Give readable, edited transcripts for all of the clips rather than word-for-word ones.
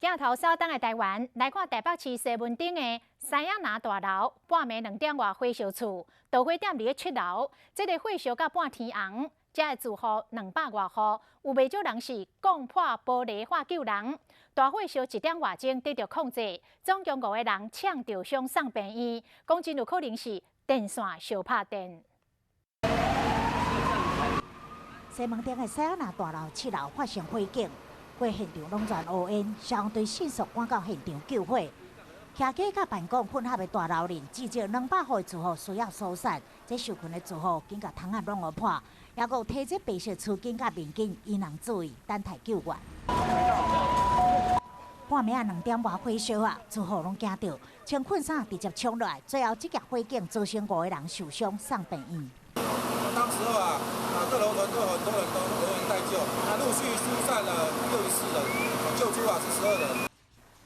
鏡頭掃轉來台灣，來看台北市西門町的西亞拿大樓，半暝2點外火燒厝，導火點佇咧7樓，這个火燒甲半天紅，遮的住戶200外戶，有袂少人是摃破玻璃喊救人。大火燒一點外鐘得著控制，總共五个人嗆著傷送病院，講真有可能是電線燒拍電。西門町的西亞拿大樓7樓發生火警。過現場攏全烏煙，消防隊迅速趕到現場救火。徛家佮辦公混合的大樓裡，至少200戶的住戶需要疏散。這受困的住戶緊共窗仔攏予破，也閣有提這白色絲巾佮面巾，引人注意，等待救援。半暝仔2點外火燒啊，住戶攏驚著，穿困衫直接衝落來，最後這個火警造成五個人受傷，送病院。當時候啊，各樓層都很多人都人員待救，那陸續疏散了64人，救出啊是12人。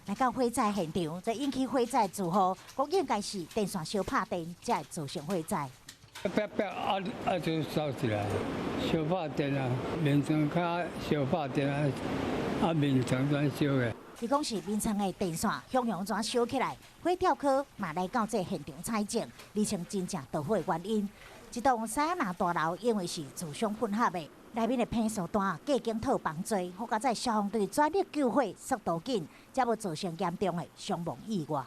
來到火災現場，這引起火災住戶講應該是電線燒拍電，才會造成火災。啪啪啊啊就燒起來，燒拍電啊，眠床跤燒拍電啊，啊眠床怎燒的？伊講是眠床的電線熊熊怎燒起來，火調科嘛來到這現場採證，釐清真正導火原因。這棟西亞拿大樓因為是住商混合的，內面的棚數大，加間套房濟，好佳哉消防隊全力救火，速度緊，才無造成嚴重的傷亡意外。